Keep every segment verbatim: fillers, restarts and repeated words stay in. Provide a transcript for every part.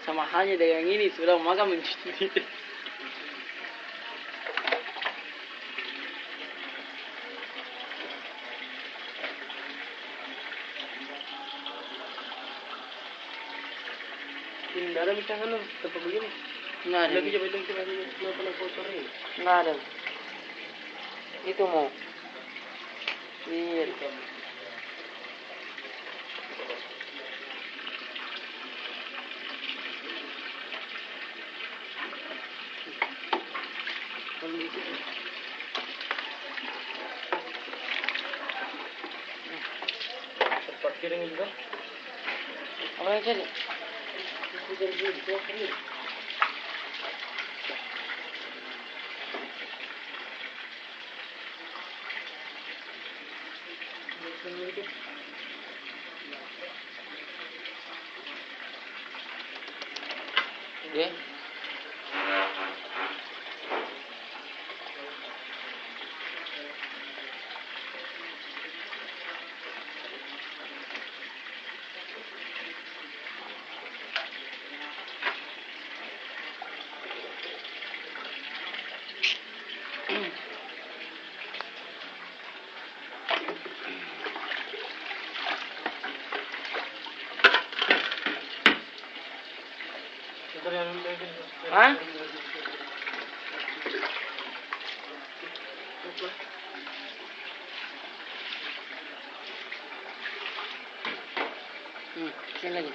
Sama halnya dengan ini, sudah makan mencuci. Ini ndak ada macam anu, tempat begini. Nggak ada. Lagi coba itu, coba itu, kenapa nak kotor ini? Nggak ada. Itu mau. Iya. Parkirin juga. Apa yang jadi? Oke. Hah? Hmm, sini lagi.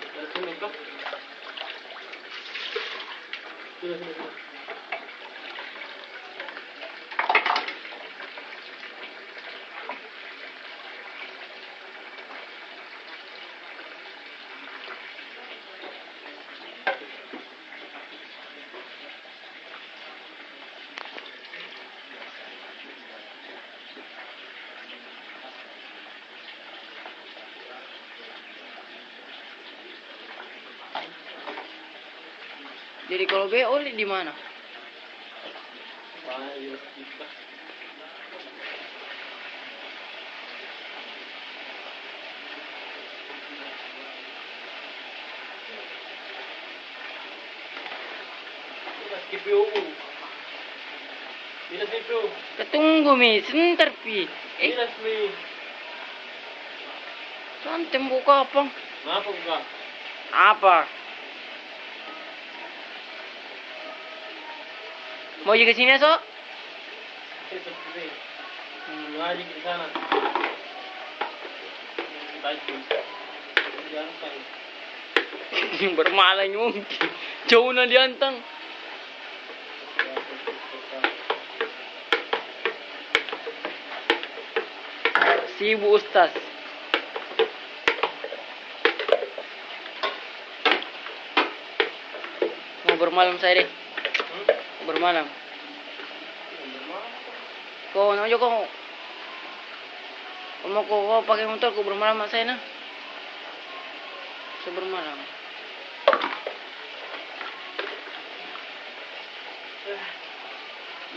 Jadi kalau be oli di mana? Katunggu mi, sebentar pi. Eh. Santai, buka apa? Apa buka? Apa? Mau juga sini, so? Bermalam mungkin. Jauh na diantang. Sibuk, Ustaz. Mau bermalam saya deh. Bermalam. Kau nak aja kau. Kau mau kau, kau pakai motor, kau bermalam sama saya nah. Saya bermalam.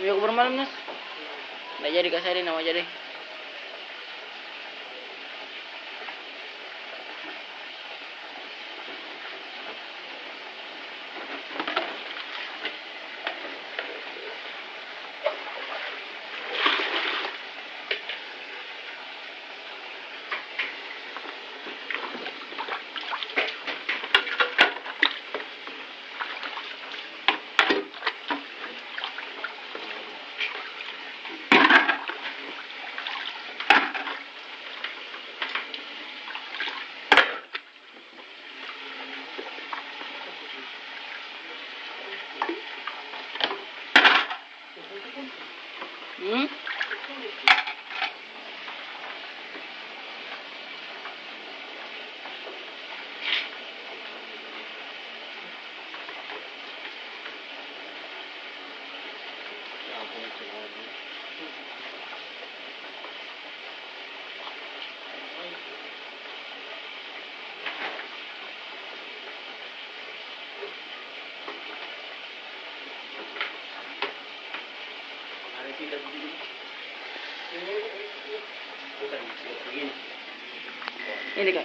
Mau kau bermalam, Nas? Nggak jadi, Kak Sari, nama aja deh. Ini kan.